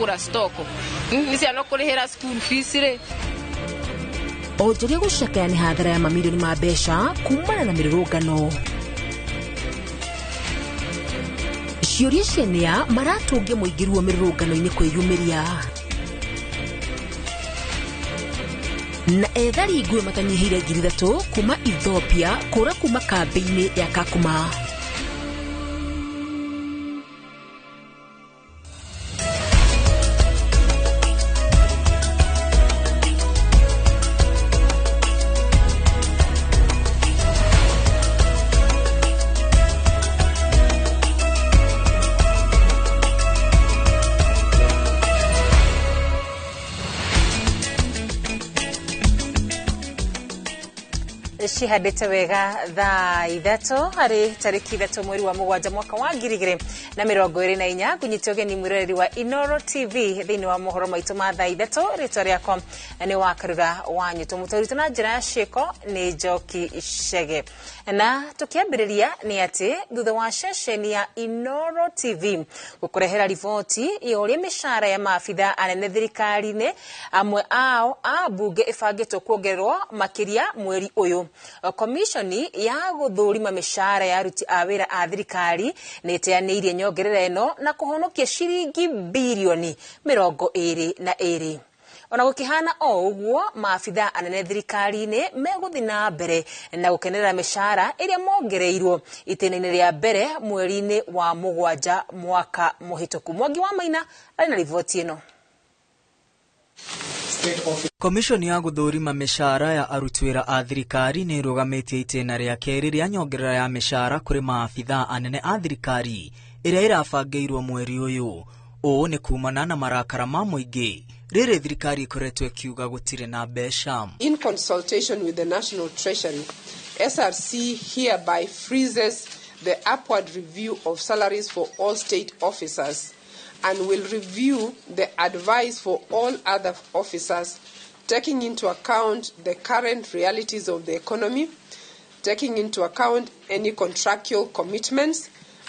Kũgũra stock, nĩ ciana kũrĩhĩra school fees rĩ. Onjoria gũcakaya nĩ hathara ya mamirioni ma mbeca kumana na mĩrũrũngano. Ciũria cia nĩa maratũngia mũingĩ ruo mĩrũrũngano-inĩ kwĩyumĩria, na ethari ngũĩ matanyihĩire 3,000 kuma Ethiopia kũra kuma kambĩ-inĩ ya Kakuma. Cihandĩte wega thaa 3 harĩ tarĩki 3 mweri wa 7 mwaka wa 2024. Ngũnyite ũgeni mwĩroreri wa Inoro TV thĩinĩ wa mohoro maitũ ma thaa 3. Rĩtwa rĩakwa nĩ wa Karura wa Nyũtũ, mũtũritũ na njĩra ya ciĩko nĩ Njoki Chege. Na tũkĩambĩrĩria nĩ atĩ thutha wa ceceni ya Inoro TV gũkũrehera riboti ya ũrĩa mĩcara ya maabitha anene thirikari-inĩ amwe ao a mbunge ĩbangĩtwo kuongererwo makĩria mweri ũyũ, komishoni ya gũthũrima mĩcara ya aruti a wĩra a thirikari nĩ ĩteanĩirie nyongerera ĩno na kũhonokia ciringi birioni 22. Ona gũkĩhana o ũguo, maabitha anene thirikari-inĩ megũthiĩ na mbere na gũkenerera mĩcara ĩrĩa mongereirwo itĩna-inĩ rĩa mbere mweri-inĩ wa 7 mwaka mũhĩtũku. Mwangi wa Maina arĩ na riboti ĩno. Komishoni ya gũthũrima mĩcara ya aruti wĩra a thirikari nĩ ĩrũgamĩtie itĩna rĩa kerĩ rĩa nyongerera ya mĩcara kũrĩ maabitha anene a thirikari ĩrĩa ĩrabangĩirwo mweri ũyũ. Ũũ nĩ kumana na marakara ma mũingĩ rĩrĩ thirikari ĩkoretwo ĩkiuga gũtirĩ na mbeca. In consultation with the National Treasury, SRC hereby freezes the upward review of salaries for all state officers and will review the advice for all other officers, taking into account the current realities of the economy, taking into account any contractual commitments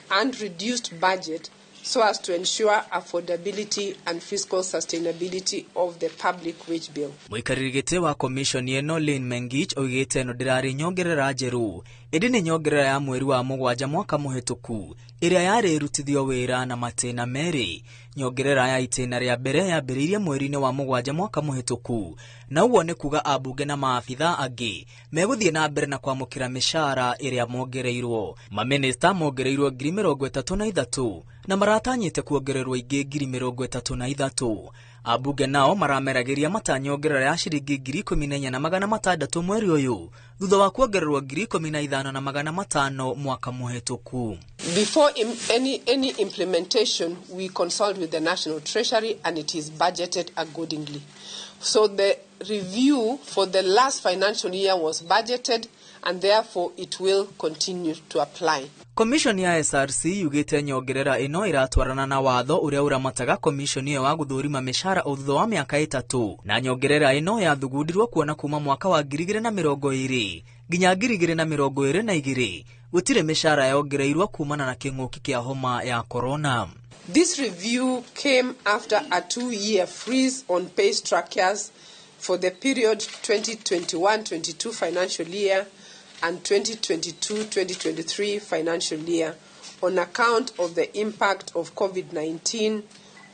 and reduced budget, so as to ensure affordability and fiscal sustainability of the public wage bill. Mũikarĩri gĩtĩ wa komishoni ĩno Lynn Mengich oigĩte ĩno ndĩrarĩ nyongerera njerũ, ĩndĩ nĩ nyongerera ya mweri wa 7 mwaka mũhĩtũku ĩrĩa yarĩ ĩrutithio wĩra na matĩna merĩ. Nyongerera ya itĩna rĩa mbere yambĩrĩirie mweri-inĩ wa 7 mwaka mũhĩtũku, na ũguo nĩ kuga ambunge na maabitha angĩ megũthiĩ na mbere na kwamũkĩra mĩcara ĩrĩa mongereirwo. Mamĩnĩsta mongereirwo 33,000 na maratanyĩte kuongererwo ingĩ 33,000. Ambunge nao marameragĩria matanyongerera ya ciringi 14,600 mweri ũyũ thutha wa kuongererwo 15,500 mwaka mũhĩtũku. Before any implementation, we consult with the National Treasury and it is budgeted accordingly. So the review for the last financial year was budgeted and therefore it will continue to apply. Commission ya SRC yugĩte nyongerera ĩno ĩratwarana na watho ũrĩa ũramataga commission ĩyo wa gũthũrima mĩcara o thutha wa mĩaka 3, na nyongerera ĩno yathugundirwo kuona kuma mwaka wa 2020 nginya 2022 gũtirĩ mĩcara yongereirwo kumana na kĩng'ũki kĩa homa ya corona. This review came after a 2-year freeze on pay structures for the period 2021-22 financial year and 2022-2023 financial year on account of the impact of COVID-19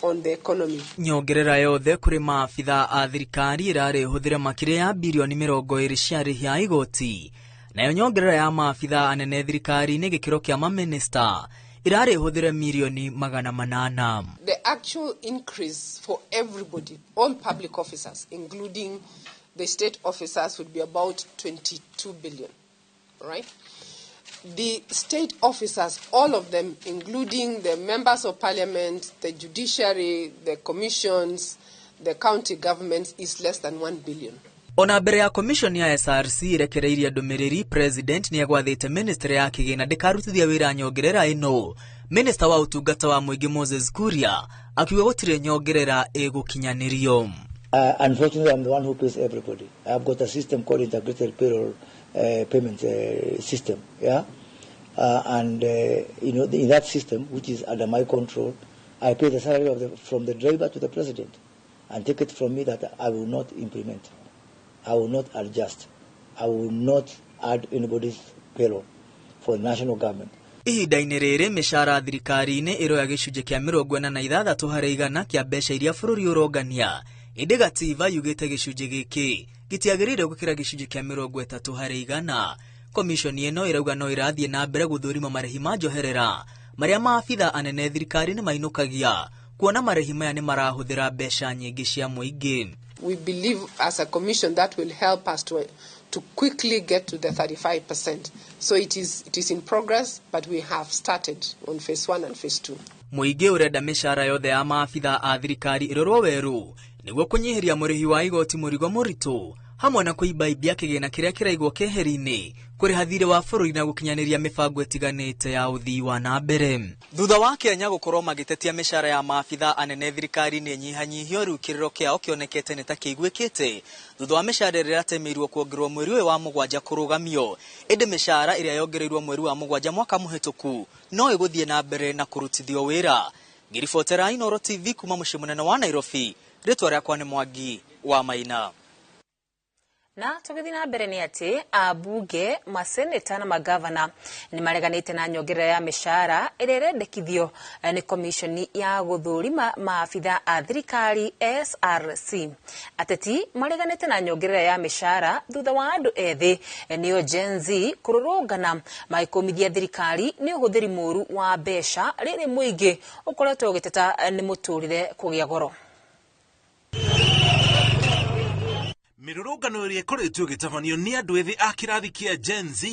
on the economy. Nyongerera yothe kũrĩ maabitha a thirikari ĩrarĩ hũthĩre makĩria ya birioni 20 cia arĩhi a igoti, nayo nyongerera ya maabitha anene thirikari-inĩ gĩkĩro kĩa mamĩnĩsta ĩrarĩ hũthĩre mirioni 800. The actual increase for everybody, all public officers, including the state officers, would be about 22 billion, right? The state officers, all of them, including the members of parliament, the judiciary, the commissions, the county governments, is less than 1 billion. Ona mbere ya commission ya SRC ĩrekereirie ndũmĩrĩri, president nĩ agwathĩte ministry ya kĩgĩna ndĩkarutithia wĩra nyongerera ĩno. Minister wa ũtungata wa mũingĩ Moses Kuria akiuga gũtirĩ nyongerera ĩgũkinyanĩrio. Unfortunately, I'm the one who pays everybody. I've got a system called integrated payroll payment system, yeah? And you know, in that system, which is under my control, I pay the salary of from the driver to the president, and take it from me that I will not implement, I will not adjust, I will not add anybody's payroll for the national government. Ihinda-inĩ rĩrĩ mĩcara thirikari-inĩ ĩroya gĩcunjĩ kĩa 46 harĩ igana kĩa mbeca iria bũrũri ũrongania, ĩndĩ gatiba yugĩte gĩcunjĩ gĩkĩ gĩtiagĩrĩire gũkĩra gĩcunjĩ kĩa 30 harĩ igana. Komishoni ĩno ĩrauga no ĩrathiĩ na mbere gũthũrima marĩhi ma njoherera marĩa maabitha anene thirikari-inĩ mainũkagia, kuona marĩhi maya nĩ marahũthĩra mbeca nyingĩ cia mũingĩ. We believe as a commission that will help us to quickly get to the 35%. So it is in progress, but we have started on phase 1 and phase 2. Mũingĩ ũrenda mĩcara yothe ya maabitha a thirikari ĩrorwo werũ nĩguo kũnyihĩria mũrĩhi wa igoti mũrigo mũritũ, hamwe na kũimbaibia kĩgĩna kĩrĩa kĩraigwo keheri-inĩ, kũrĩha thirĩ wa bũrũri na gũkinyanĩria mĩbango ĩtiganĩte ya ũthii wa na mbere. Thutha wa Kenya gũkorwo magĩtetia mĩcara ya maabitha anene thirikari-inĩ ĩnyihanyihio, rĩu kĩrĩro kĩao kĩonekete nĩ ta kĩiguĩkĩte thutha wa mĩcara ĩrĩa ĩratemeirwo kuongererwo mweri ũyũ wa mũgwanja kũrũgamio, ĩndĩ mĩcara ĩrĩa yongereirwo mweri wa mũgwanja mwaka mũhĩtũku no ĩgũthiĩ na mbere na kũrutithio wĩra. Ngĩribotera Inooro TV kuma mũciĩ mũnene wa Nairobi, rĩtwa rĩakwa nĩ Mwangi wa Maina. Na tũgĩthiĩ na mbere nĩ atĩ ambunge, maseneta na magavana nĩ mareganĩte na nyongerera ya mĩcara ĩrĩa ĩrendekithio nĩ komishoni ya gũthũrima maabitha a thirikari SRC. Ateti mareganĩte na nyongerera ya mĩcara thutha wa andũ ethĩ nĩo Gen Z kũrũrũngana magĩkũmithia thirikari nĩ ũhũthĩri mũru wa mbeca rĩrĩ mũingĩ ũkoretwo ũgĩteta nĩ mũtũrĩre kũgĩa goro. Mĩrũrũngano ĩrĩa ĩkoretwo ĩgĩtabanio nĩ andũ ethĩ a kĩrathi kĩa Gen Z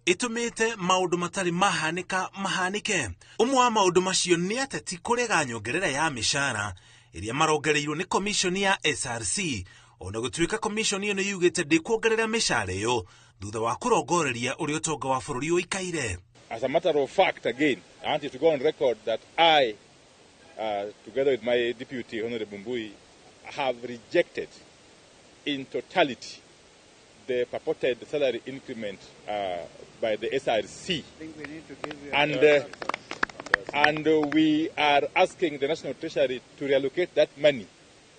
ĩtũmĩte maũndũ matarĩ mahanĩka mahanĩke. Ũmwe wa maũndũ macio nĩ ateti kũrega nyongerera ya mĩcara ĩrĩa marongereirwo nĩ komishoni ya SRC, ona gũtuĩka komishoni ĩyo nĩ yugĩte ndĩkuongerera mĩcara ĩyo thutha wa kũrongoreria ũrĩa ũtonga wa bũrũri ũikaire. As a matter of fact, again, I want you to go on record that I, together with my deputy, Honorable Mbui, have rejected in totality the purported salary increment by the SRC. And we are asking the National Treasury to reallocate that money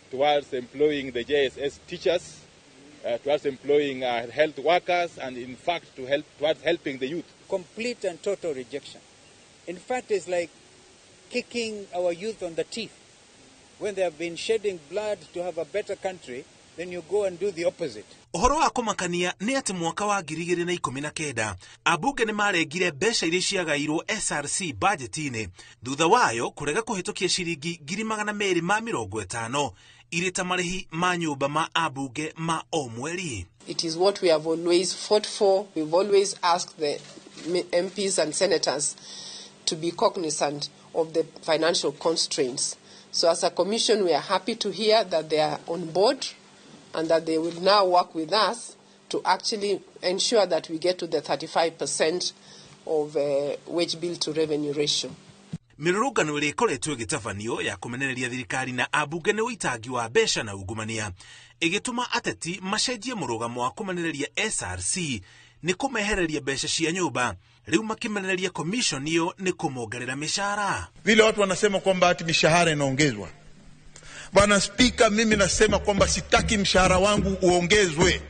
towards employing the JSS teachers, towards employing health workers, and in fact to help towards helping the youth. Complete and total rejection. In fact, it's like kicking our youth on the teeth. When they have been shedding blood to have a better country, then you go and do the opposite. Ũhoro wa kũmakania nĩ atĩ mwaka wa 2019 ambunge nĩ marengire mbeca iria ciagairwo SRC bajeti-inĩ thutha wayo kũrega kũhĩtũkia ciringi 250,000 irĩ ta marĩhi ma nyũmba ma ambunge ma o mweri. It is what we have always fought for. We've always asked the MPs and senators to be cognizant of the financial constraints. So as a commission, we are happy to hear that they are on board and that they will now work with us to actually ensure that we get to the 35% of wage bill to revenue ratio. Mĩrũrũngano ĩrĩa ĩkoretwo ĩgĩtabanio ya kũmenereria thirikari na ambunge nĩ ũitangi wa mbeca na ungumania ĩgĩtũma ateti macenjie mũrũgamo wa kũmenereria SRC nĩ kũmehereria mbeca cia nyũmba, rĩu makĩmenereria commission ĩyo nĩ kũmongerera mĩcara. Vile watu wanasema kwamba ati mishahara inaongezwa. Bwana Spika, mimi nasema kwamba sitaki mshahara wangu uongezwe.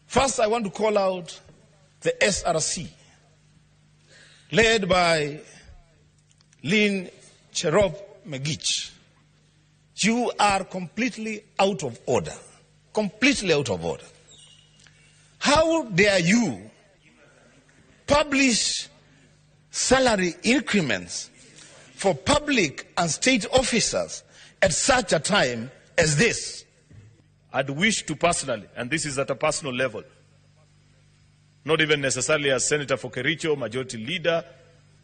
First, I want to call out the SRC led by Lynn Cherop Megich. You are completely out of order. Completely out of order. How dare you publish salary increments for public and state officers at such a time as this? I'd wish to personally, and this is at a personal level, not even necessarily as Senator for Kericho, majority leader,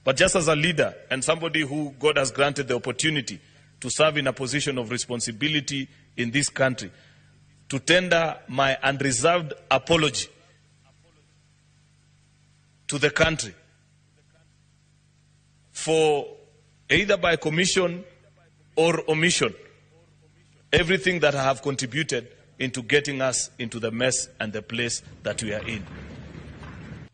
but just as a leader and somebody who God has granted the opportunity to serve in a position of responsibility in this country, to tender my unreserved apology to the country for either by commission or omission, everything that I have contributed into getting us into the mess and the place that we are in.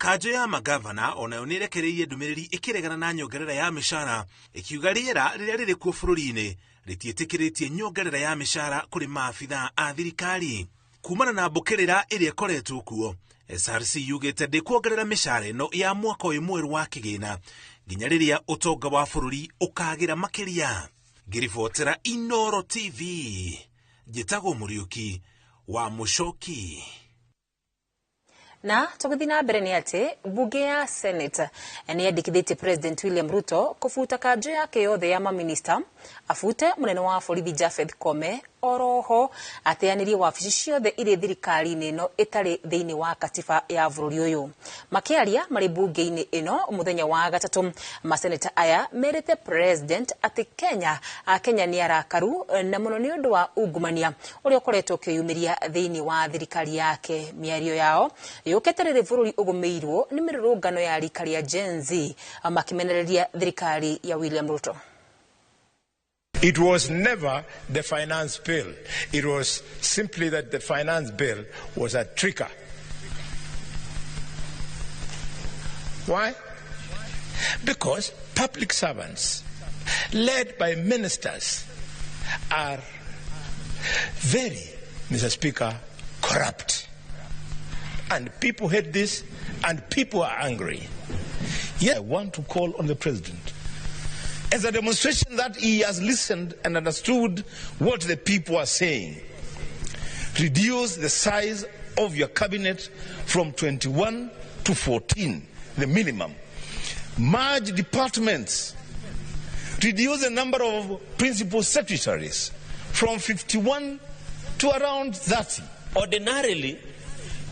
Kanjũ ya magavana onayo nĩ ĩrekereirie ndũmĩrĩri ĩkĩregana na nyongerera ya mĩcara, ĩkiuga rĩera rĩrĩa rĩrĩ kuo bũrũri-inĩ rĩtiĩtĩkĩrĩtie nyongerera ya mĩcara kũrĩ maabithaa a thirikari. Kumana na mbũkĩrĩra ĩrĩa ĩkoretwo kuo, SRC yugĩte ndĩkuongerera mĩcara ĩno ya mwaka ũyũ mwerũ wa kĩgĩna nginya rĩrĩa ũtonga wa bũrũri ũkagĩra makĩria. Ngĩribotera Inooro TV, njĩtagwo Mũriũki wa Mũcoki. Na tũgĩthiĩ na mbere nĩ atĩ mbunge ya Senate nĩ yandĩkithĩtie President William Ruto kũbuta kanjũ yake yothe ya maminista, abute mũnene wa borithi Japheth Koome, oroho ateanĩrie wabici ciothe irĩ thirikari-inĩ ĩno ĩtarĩ thĩinĩ wa katiba ya bũrũri ũyũ. Makĩaria marĩ mbunge-inĩ ĩno mũthenya wa gatatũ, maseneta aya merĩte President atĩ Kenya nĩ arakaru na mũno nĩ ũndũ wa ungumania ũrĩa ũkoretwo ũkĩyumĩria thĩinĩ wa thirikari yake. Mĩario yao yũkĩte rĩrĩ bũrũri ũgũmĩirwo nĩ mĩrũrũngano ya rika rĩa Gen Z makĩmenereria thirikari ya William Ruto. It was never the finance bill. It was simply that the finance bill was a trigger. Why? Because public servants, led by ministers, are very, Mr. Speaker, corrupt. And people hate this, and people are angry. Yet I want to call on the president as a demonstration that he has listened and understood what the people are saying. Reduce the size of your cabinet from 21 to 14, the minimum. Merge departments. Reduce the number of principal secretaries from 51 to around 30. Ordinarily,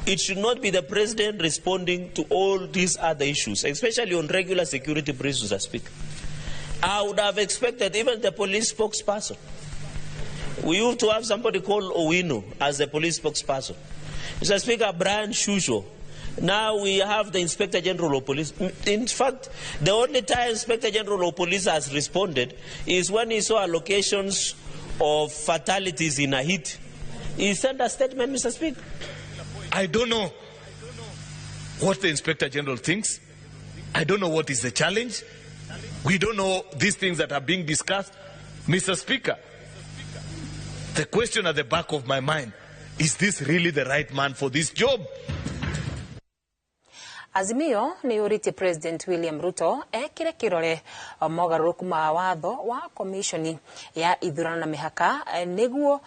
it should not be the president responding to all these other issues, especially on regular security breaches, I speak. I would have expected even the police spokesperson. We used to have somebody called Owino as the police spokesperson. Mr. Speaker, Brian Shusho. Now we have the Inspector General of Police. In fact, the only time Inspector General of Police has responded is when he saw allocations of fatalities in Haiti. He sent a statement, Mr. Speaker. I don't know what the Inspector General thinks. I don't know what is the challenge. We don't know these things that are being discussed. Mr. Speaker, the question at the back of my mind, is this really the right man for this job? Azimio nĩ yũrĩtie President William Ruto ekĩre kĩrore mogarũrũku ma watho wa komishoni ya ithurano na mĩhaka nĩguo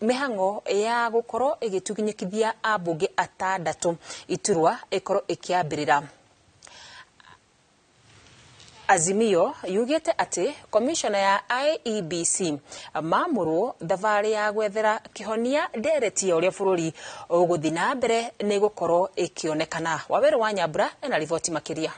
mĩhang'o ya gũkorwo ĩgĩtunyũkithia ambunge atandatũ iturwa ĩkorwo ĩkĩambĩrĩra. Azimio yugĩte atĩ komishona ya IEBC mamũrwo thabarĩ ya gwethera kĩhonia ndereti ya ũrĩa bũrũri ũgũthiĩ na mbere nĩ gũkorwo ĩkĩonekana. Wawerũ wa Nyambura ena riboti makĩria.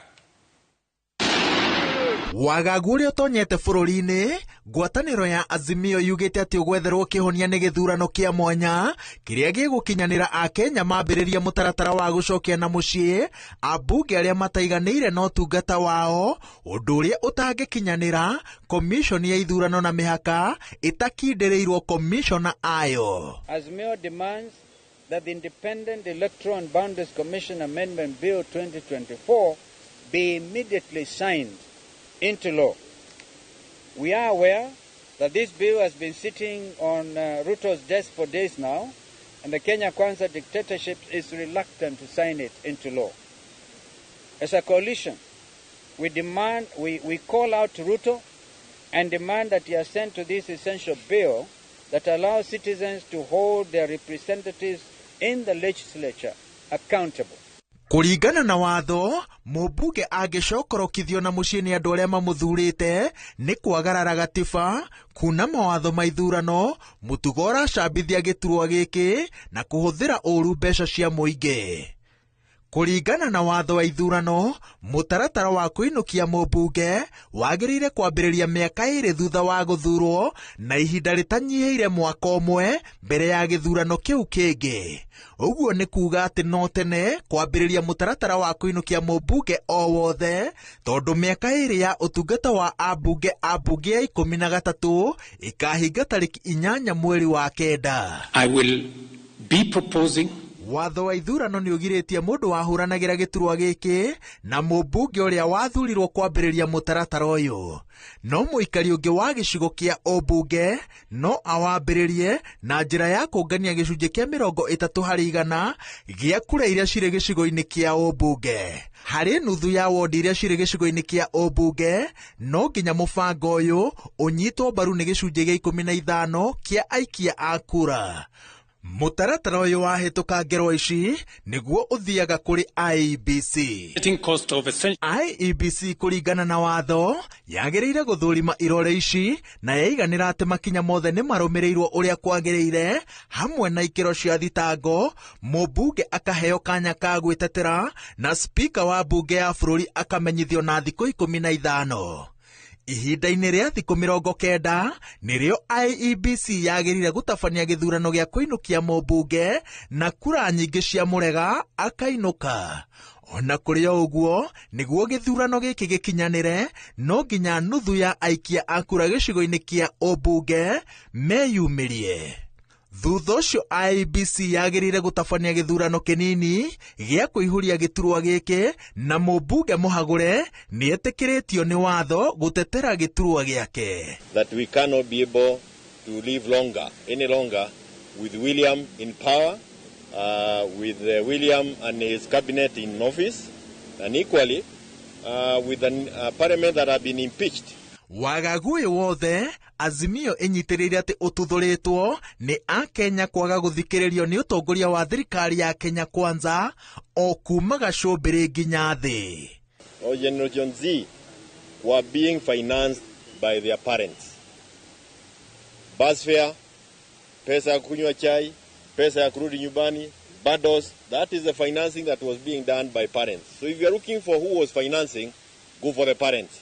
Wagagu ũrĩa ũtonyete bũrũri-inĩ, ngwatanĩro ya Azimio yugĩte atĩ ũgwetherwo kĩhonia nĩ gĩthurano kĩa mwanya kĩrĩa gĩgũkinyanĩra Akenya mambĩrĩria mũtaratara wa gũcokia na mũciĩ ambunge arĩa mataiganĩire na ũtungata wao, ũndũ ũrĩa ũtangĩkinyanĩra komishoni ya ithurano na mĩhaka ĩtakindĩrĩirwo komishona ayo. Azimio demands that the Independent Electoral and Boundaries Commission Amendment Bill 2024 be immediately signed into law. We are aware that this bill has been sitting on Ruto's desk for days now, and the Kenya Kwanza dictatorship is reluctant to sign it into law. As a coalition, we demand, we call out to Ruto and demand that he assent to this essential bill that allows citizens to hold their representatives in the legislature accountable. Kũringana na watho, mũmbunge angĩcokorokithio na mũciĩ nĩ andũ arĩa mamũthurĩte nĩ kwagarara gatiba, kuna mawatho ma ithurano, mũtugo ũracambithia gĩturwa gĩkĩ na kũhũthĩra ũru mbeca cia mũingĩ. Kũringana na watho wa ithurano, mũtaratara wa kũinũkia mũmbunge wagĩrĩire kwambĩrĩria mĩaka 2 thutha wa gũthurwo na ihinda rĩtanyihĩire mwaka ũmwe mbere ya gĩthurano kĩu kĩngĩ. Ũguo nĩ kuuga atĩ no tene kwambĩrĩria mũtaratara wa kũinũkia mũmbunge o wothe, tondũ mĩaka 2 ya ũtungata wa ambunge a mbunge ya 13 ĩkahinga tarĩki 8 mweri wa 9. I will be proposing Watho wa ithurano nĩ ũgirĩtie mũndũ wahũranagĩra gĩturwa gĩkĩ na mũmbunge ũrĩa wathurirwo kwambĩrĩria mũtaratara ũyũ. No mũikari ũngĩ wa gĩcigo kĩa ũmbunge no awambĩrĩrie na njĩra ya kũngania gĩcunjĩ kĩa 30% gĩa kura iria cirĩ gĩcigo-inĩ kĩa ũmbunge. Harĩ nuthu ya wondi iria cirĩ gĩcigo-inĩ kĩa ũmbunge, no nginya mũbango ũyũ ũnyitwo mbaru nĩ gĩcunjĩ gĩa 15 kĩa aikia a kura. Mũtaratara ũyũ wahĩtũka ngerwa ici nĩguo ũthiaga kũrĩ IEBC. IEBC kũringana na watho yagĩrĩire gũthũrima irore ici na yaiganĩra atĩ makinya mothe nĩ marũmĩrĩirwo ũrĩa kwagĩrĩire hamwe na ikĩro cia thitango, mũmbunge akaheo kanya ka gwĩtetera na spika wa mbunge ya bũrũri akamenyithio na thikũ 15. Ihinda-inĩ rĩa thikũ 90 nĩrĩo IEBC yagĩrĩire gũtabania gĩthurano gĩa kũinũkia mũmbunge na kura nyingĩ cia mũrega akainũka. Ona kũrĩ o ũguo, nĩguo gĩthurano gĩkĩ gĩkinyanĩre, no nginya nuthu ya aikia a kura gĩcigo-inĩ kĩa ũmbunge meyumĩrie. Thutha ũcio IEBC yagĩrĩire gũtabania gĩthurano kĩnini gĩa kũihũria gĩturwa gĩkĩ na mũmbunge mũhagũre nĩetĩkĩrĩtio nĩ watho gũtetera gĩturwa gĩake. That we cannot be able to live longer, any longer with William in power, with William and his cabinet in office, and equally with a parliament that have been impeached. Wagagu ũyũ wothe Azimio ĩnyitĩrĩire atĩ ũtuthũrĩtwo nĩ akenya kwaga gũthikĩrĩrio nĩ ũtongoria wa thirikari ya Kenya Kwanza o kuma gacũmbĩrĩ nginya thĩ. Or Generation Z were being financed by their parents. Bus fare, pesa ya kunywa chai, pesa ya kurudi nyumbani, bundles, that is the financing that was being done by parents. So if you are looking for who was financing, go for the parents.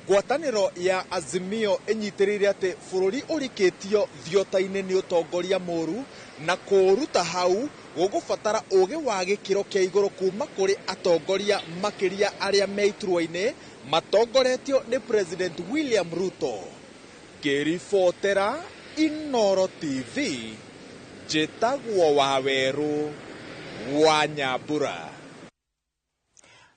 Ngwatanĩro ya Azimio ĩnyitĩrĩire atĩ bũrũri ũrikĩtio thiota-inĩ nĩ ũtongoria mũru na kũũruta hau gũgũbatara ũgĩ wa gĩkĩro kĩa igũrũ kuma kũrĩ atongoria makĩria arĩa me iturwa-inĩ matongoretio nĩ President William Ruto. Ngĩribotera Inooro TV, njĩtagwo Wawerũ wa Nyambura.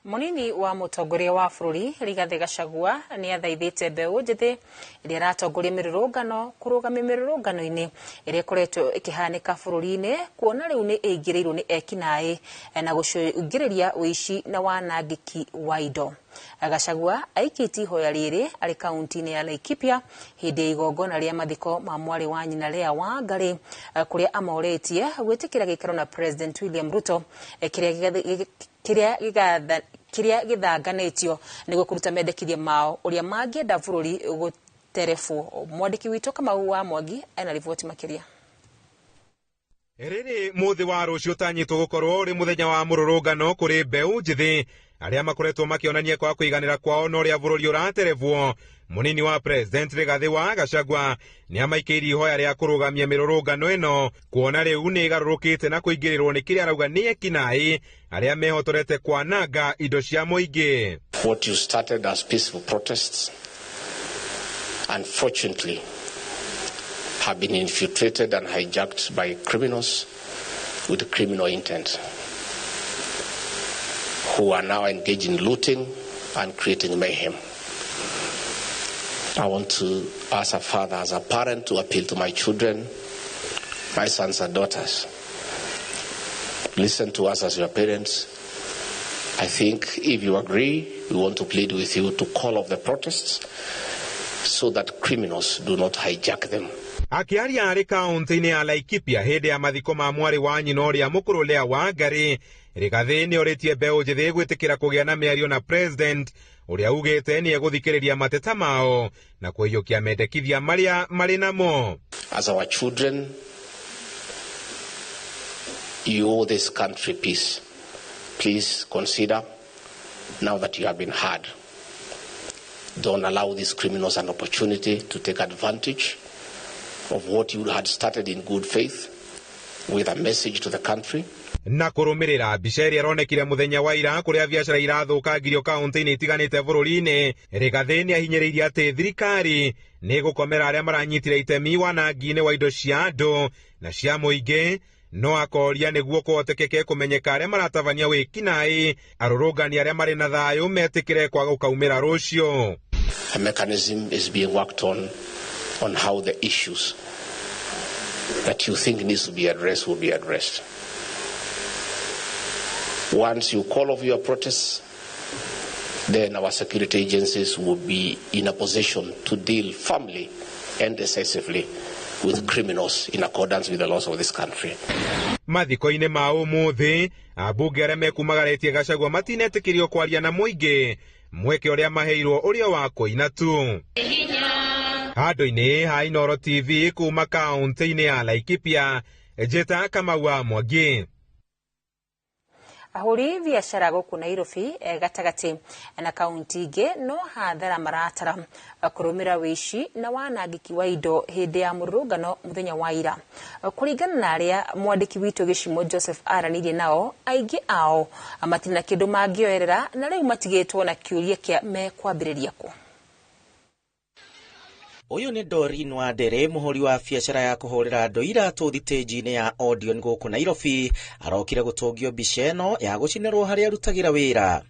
Munini wa mũtongoria wa bũrũri Rigathĩ Gachagua nĩ athaithĩte mbeũ njĩthĩ ĩrĩa ĩratongoria mĩrũrũngano kũrũgamia mĩrũrũngano-inĩ ĩrĩa ĩkoretwo ĩkĩhanĩka bũrũri-inĩ kuona rĩu nĩ ĩingĩrĩirwo nĩ ekinaĩ na gũcũngĩrĩria ũici na wanangĩki wa indo. Gachagua aikĩtie ihoya rĩrĩ arĩ kaunti-inĩ ya Laikipia hĩndĩ ya igongona rĩa mathiko ma mwarĩ wa nyina Lea Wangari kũrĩa amorĩtie gwĩtĩkĩra gĩikaro na President William Ruto kĩrĩa gĩthanganĩtio nĩguo kũruta mendekithia mao ũrĩa mangĩenda bũrũri gũterebwo. Mwandĩki witũ Kamau wa Mwangi ena riboti makĩria. Rĩrĩ mũthĩ wa rũciũ ũtanyĩtwo gũkorwo ũrĩ mũthenya wa mũrũrũngano kũrĩ mbeũ njĩthĩ arĩa makoretwo makĩonania kwa kũiganĩra kwao na ũrĩa bũrũri ũraterebwo. Mũnini wa President Rigathĩ wa Gachagua nĩ amaikĩirie ihoya rĩa kũrũgamia mĩrũrũngano ĩno kuona rĩu nĩ ĩgarũrũkĩte na kũingĩrĩrwo nĩ kĩrĩa arauga nĩ ekinaĩ arĩa mehotorete kwananga indo cia mũingĩ. What you started as peaceful protests unfortunately have been infiltrated and hijacked by criminals with criminal intent who are now engaged in looting and creating mayhem. I want to, as a father, as a parent, to appeal to my children, my sons and daughters. Listen to us as your parents. I think if you agree, we want to plead with you to call off the protests so that criminals do not hijack them. Akĩaria arĩ kaunti-inĩ ya Laikipia hĩndĩ ya mathiko ma mwarĩ wa nyina ũrĩa mũkũrũ Lea Wangari, Rigathĩ nĩ orĩtie mbeũ njĩthĩ gwĩtĩkĩra kũgĩa na mĩario na President ũrĩa ugĩte nĩ egũthikĩrĩria mateta mao na kũiyũkia mendekithia marĩa marĩ namo. As our children, you owe this country peace. Please consider, now that you have been heard, don't allow these criminals an opportunity to take advantage of what you had started in good faith with a message to the country. Na kũrũmĩrĩra mbica ĩrĩa ĩronekire mũthenya wa ira kũrĩa biacara irathũkangirio kaunti-inĩ itiganĩte bũrũri-inĩ, Rigathĩ nĩ ahinyĩrĩirie atĩ thirikari nĩ ĩgũkomera arĩa maranyitire itemi wanangi-inĩ wa indo cia andũ na cia mũingĩ No akoria nĩguo kũhotekeke kũmenyeka arĩa maratabania wĩkinaĩ arũrũngani arĩa marĩ na thayũ metĩkĩre kwaga gũkaumĩra rũciũ. A mechanism is being worked on how the issues that you think needs to be addressed will be addressed. Once you call off your protests, then our security agencies will be in a position to deal firmly and decisively with criminals in accordance with the laws of this country. Mathiko-inĩ ma ũmũthĩ ambunge arĩa mekumagarĩtie Gachagua matinetĩkĩrio kwaria na mũingĩ mweke ũrĩa maheirwo ũrĩa wa kũina tu. Handũ-inĩ ha Inooro TV kuma kaũntĩ-inĩ ya Laikipia, Njĩta Kamau wa Mwangi. Ahũri biacara gũkũ Nairobi gatagatĩ na kaunti ingĩ no hathara maratara kũrũmĩra wĩici na wanangĩki wa indo hĩndĩ ya mũrũrũngano mũthenya wa ira. Kũringana na arĩa mwandĩki witũ Gĩcimo Joseph aranĩirie nao, aingĩ ao matirĩ na kĩndũ mangĩoerera na rĩu matigĩtwo na kĩũria kĩa mekwambĩrĩria kũ. Ũyũ nĩ Doreen Wandere, mũhũri wa biacara ya kũhũrĩra andũ iratũ thitĩnji-inĩ ya Odeon gũkũ Nairobi. Arokire gũtũngio mbica ĩno ya gũcinĩrwo harĩa arutagĩra wĩra.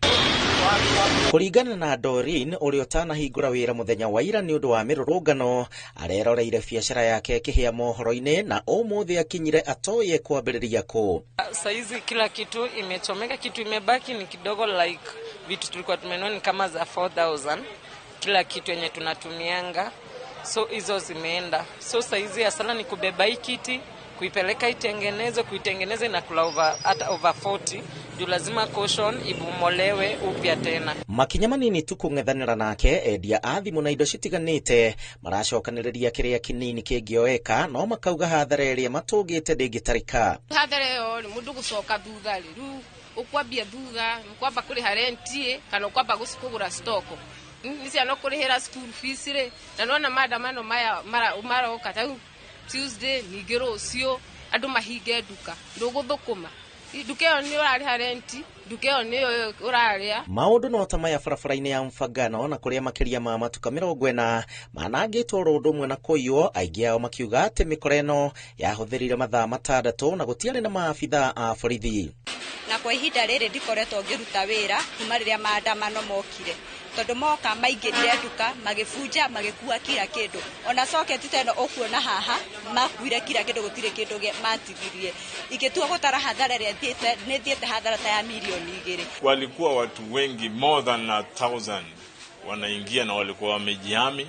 Kũringana na Doreen, ũrĩa ũtanahingũra wĩra mũthenya wa ira nĩ ũndũ wa mĩrũrũngano, areroreire biacara yake ĩkĩhĩa mohoro-inĩ na ũmũthĩ akinyire atoĩ kwambĩrĩria kũ. Saizi kila kitu imechomeka, kitu imebaki ni kidogo, like vitu tulikuwa tumenunua ni kama za 4000 kila kitu yenye tunatumianga, so hizo zimeenda. So saizi hasara ni kubeba hii kiti, kuipeleka itengenezwe, kuitengeneza inakula over, hata over 40 juu lazima caution ibomolewe upya tena. Makinya manini tu kũng'ethanĩra nake, endia a thimũ na indo citiganĩte maracokanĩrĩria kĩrĩa kĩnini kĩngĩoeka, no makauga hathara ĩrĩa matũngĩte ndĩngĩtarĩka. Hathara ĩyo rĩ, mũndũ gũcoka thutha rĩ, rĩu ũkwambia thutha, ũkwamba kũrĩha rent kana ũkwamba kũgũra stock. Nĩ ciana kũrĩhĩra school fees rĩ, na nĩwona maandamano maya maroka ta rĩu Tuesday ningĩ rũciũ andũ mahinge nduka, ndũgũthũkũma. Nduka ĩyo nĩ ũrarĩha rent, nduka ĩyo nĩyo ũrarĩa. Maũndũ no ta maya barabara-inĩ ya Mfangano na kũrĩa makĩria ma matuka 40 manangĩtwo oro ũndũ ũmwe na kũiywo, aingĩ ao makiuga atĩ mĩkora ĩno yahũthĩrire mathaa 6 na gũtiarĩ na maabithaa a borithi. Na kwa ihinda rĩrĩ ndikoretwo ngĩruta wĩra kuma rĩrĩa maandamano mokire, tondũ moka maingĩrire nduka magĩbunja magĩkua kila kĩndũ. Ona socket ta ĩno ũkuona haha makuire kila kĩndũ, gũtirĩ kĩndũ matigirie. Ingĩtua gũtara hathara ĩrĩa thiĩte, nĩ thiĩte hathara ta ya milioni 2. Walikuwa watu wengi, more than 1,000 wanaingia na walikuwa wamejihami,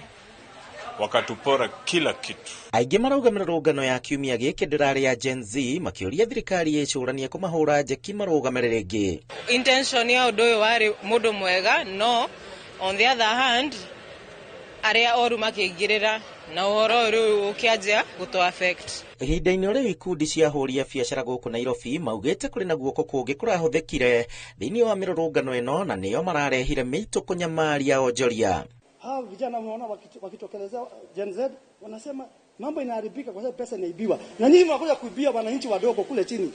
wakatupora kila kitu. Aingĩ marauga mĩrũrũngano ya kiumia gĩkĩ ndĩrarĩ ya Gen Z, makĩũria thirikari ĩcũranie kũmahũra njeki marũgame rĩngĩ. Intention ya ũndũ ũyũ warĩ mũndũ mwega, no on the other hand arĩa oru makĩingĩrĩra na ũhoro ũyũ rĩu ũkĩanjia gũtũ affect. Ihinda-inĩ rĩu ikundi cia ahũri a biacara gũkũ Nairobi maugĩte kũrĩ na guoko kũngĩ kũrahũthĩkire thĩinĩ wa mĩrũrũngano ĩno na nĩo mararehire mĩitũ kũnyamaria onjoria. Hawa vijana unaona wakitokelezea Gen Z wanasema mambo inaharibika kwa sababu pesa inaibiwa. Na nyinyi mnakuja kuibia wananchi wadogo kule chini.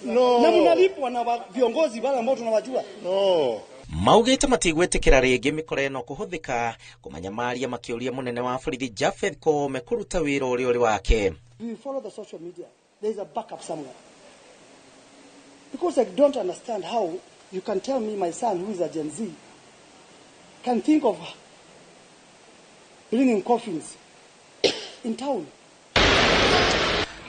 No. Na mnalipwa na viongozi wale ambao tunawajua. No. Maugĩte matigwĩtĩkĩra rĩngĩ mĩkora ĩno kũhũthĩka kũmanyamaria, makĩũria mũnene wa borithi Japheth Koome kũruta wĩra ũrĩa ũrĩ wake. We follow the social media. There is a backup somewhere. Because I don't understand how you can tell me my son who is a Gen Z can think of bringing coffins in town.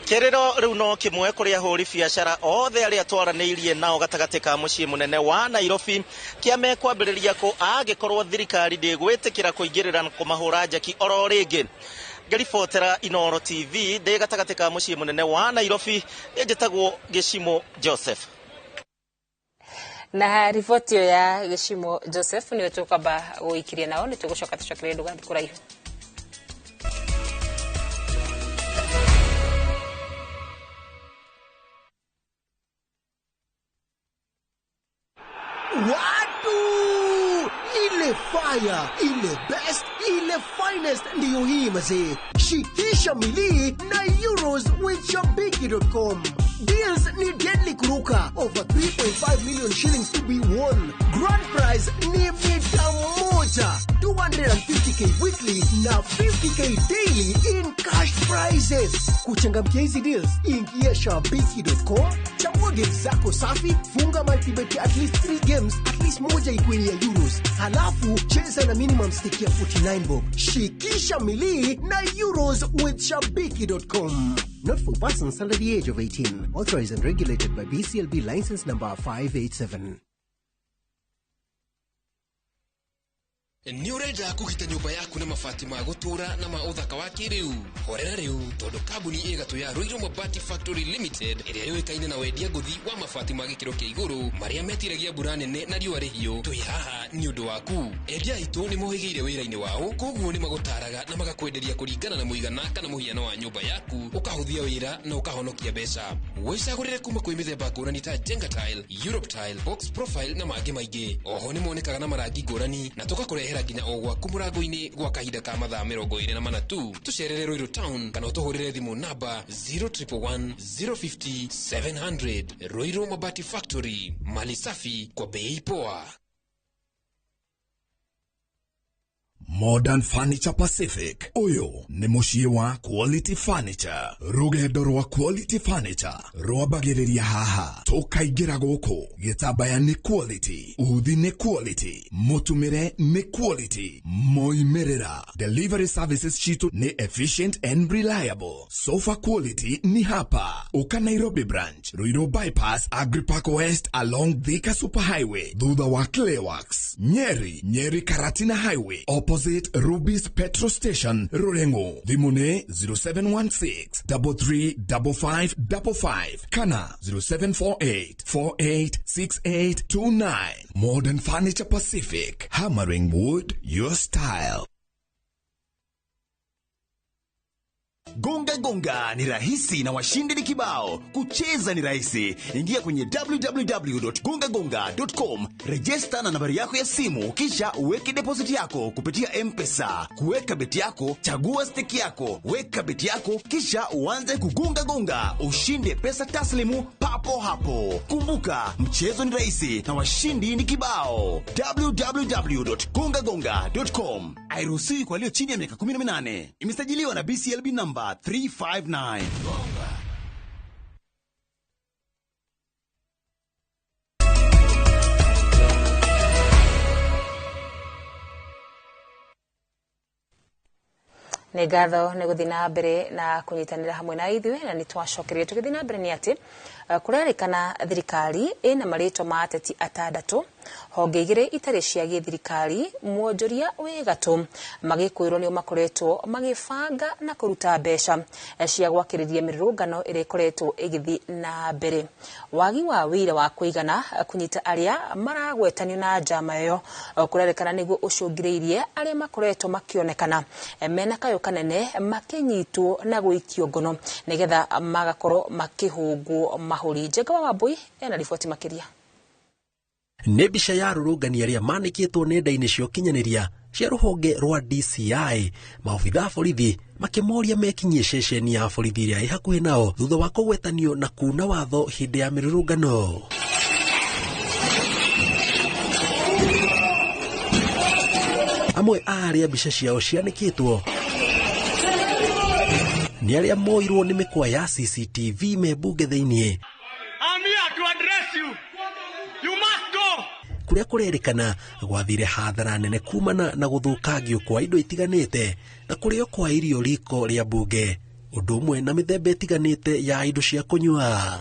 Kĩrĩro rĩu no kĩmwe kũrĩ ahũri biacara othe arĩa twaranĩirie nao gatagatĩ ka mũciĩ mũnene wa Nairobi kĩa mekwambĩrĩria kũ angĩkorwo thirikari ndĩgwĩtĩkĩra kũingĩrĩra na kũmahũra njeki oro rĩngĩ. Ngĩribotera Inooro TV ndĩ gatagatĩ ka mũciĩ mũnene wa Nairobi, njĩtagwo Gĩcimo Joseph. Na riboti ĩyo ya Gĩcimo Joseph nĩyo tũkwamba gũikiria nao, nĩ tũgũcoka tũcokererie ndũgathiĩ kũraihu. Watu, ile fire, ile best, ile finest ndiyo hii mazee. Shikisha milii na euros with Shabiki.com. Deals ni deadly kuruka. Over 3.5 million shillings to be won. Grand prize ni mita moja. 250k weekly na 50k daily in cash prize. prizes. Kuchangamkia hizi deals, ingia shabiki.com, chagua games zako safi, funga multibet ya at least 3 games, at least moja ikuwe ni ya Euros. Halafu cheza na minimum stake ya 49 bob. Shikisha milii na Euros with shabiki.com. Not for persons under the age of 18. Authorized and regulated by BCLB license number 587. Nĩ ũrenda kũgita nyũmba yaku na mabati ma gũtũũra na ma ũthaka wa kĩrĩu? Horera rĩu, tondũ kambuni ĩ gatũ ya Ruiru Mabati Factory Limited ĩrĩa yũĩkaine na wendia ngũthi wa mabati ma gĩkĩro kĩa igũrũ marĩa metiragia mbura nene na riũa rĩhiũ, twĩ haha nĩ ũndũ waku. Endia aitũ nĩ mohĩgĩire wĩra-inĩ wao, koguo nĩ magũtaraga na magakwenderia kũringana na mũigana kana mũhiano wa nyũmba yaku, ũkahũthia wĩra na ũkahonokia mbeca. Wĩcagũrĩre kuma kwĩ mĩthemba ngũrani ta Jenga Tile, Europe Tile, Box Profile na mangĩ maingĩ. Oho nĩ monekaga na marangi ngũrani na tũgakũrehera nginya o gwaku mũrango-inĩ gwa kahinda ka mathaa 24 tu. Tũcerere Ruiru Town kana ũtũhũrĩre thimũ namba 0111 050 700. Ruiru Mabati Factory, mali safi kwa bei poa. Modern Furniture Pacific uyu ni muciĩ wa Quality Furniture. Rugendo rwa Quality Furniture rwambagĩrĩria haha, tũkaingĩra gũkũ. Gĩtambaya nĩ quality, uthi nĩ quality, mũtumĩre nĩ quality, moimĩrĩra. Delivery services citũ nĩ efficient and reliable. Sofa quality ni hapa. Uka Nairobi branch, Ruiru bypass, Agripark West along Thika Superhighway, thutha wa Clayworks, Nyeri, Nyeri Karatina Highway, opposite Ruby's Petrol Station, Rurengo. Thimũ nĩ 0716 335555 kana 0748 486829. Modern Furniture Pacific, hammering wood your style. Gonga gonga ni rahisi na washindi ni kibao. Kucheza ni rahisi. Ingia kwenye www.gongagonga.com, register na nambari yako ya simu, kisha uweke deposit yako kupitia M-Pesa. Kuweka beti yako, chagua stake yako, weka beti yako, kisha uanze kugonga gonga, ushinde pesa taslimu papo hapo. Kumbuka, mchezo ni rahisi na washindi ni kibao. www.gongagonga.com. Hairuhusiwi kwa walio chini ya miaka 18. Imesajiliwa na BCLB number 359. Nĩ ngatho nĩ gũthiĩ na mbere na kũnyitanĩra hamwe na ithuĩ, na nĩ twacokereire tũgĩthiĩ na mbere nĩ atĩ kũrerĩkana thirikari ĩna marĩtwa ma ateti atandatũ, honge igĩrĩ itarĩ cia gĩthirikari, mwonjoria wĩ gatũ magĩkwĩrwo nĩo makoretwo magĩbanga na kũruta mbeca cia gwakĩrĩria mĩrũrũngano ĩrĩa ĩkoretwo ĩgĩthiĩ na mbere. Wagi wa wĩira wa kũigana kũnyita arĩa maragwetanio na njama ĩyo kũrerĩkana nĩguo ũcũngĩrĩirie arĩa makoretwo makĩonekana mena kayũ kanene makĩnyitwo na gũikio ngono nĩgetha magakorwo makĩhũngwo mahũri. Njenga wa Wambui ena riboti makĩria. Nĩ mbica ya arũrũngani arĩa manĩkĩtwo nenda-inĩ cia ũkinyanĩria cia rũhonge rwa DCI, maobitha a borithi makĩmoria mekinyie ceceni ya borithi ĩrĩa ĩ hakuhĩ nao thutha wa kũgwetanio na kuna watho hĩndĩ ya mĩrũrũngano. Amwe a arĩa mbica ciao cianĩkĩtwo nĩ arĩa moirwo nĩ mĩkwa ya CCTV me mbunge thĩinĩ. I'm here to address you. You must go. Kũrĩa kũrerĩkana gwathire hathara nene kumana na gũthũkangio kwa indo itiganĩte na kũrĩo kwa irio riko rĩa mbunge, ũndũ ũmwe na mĩthemba ĩtiganĩte ya indo cia kũnyua.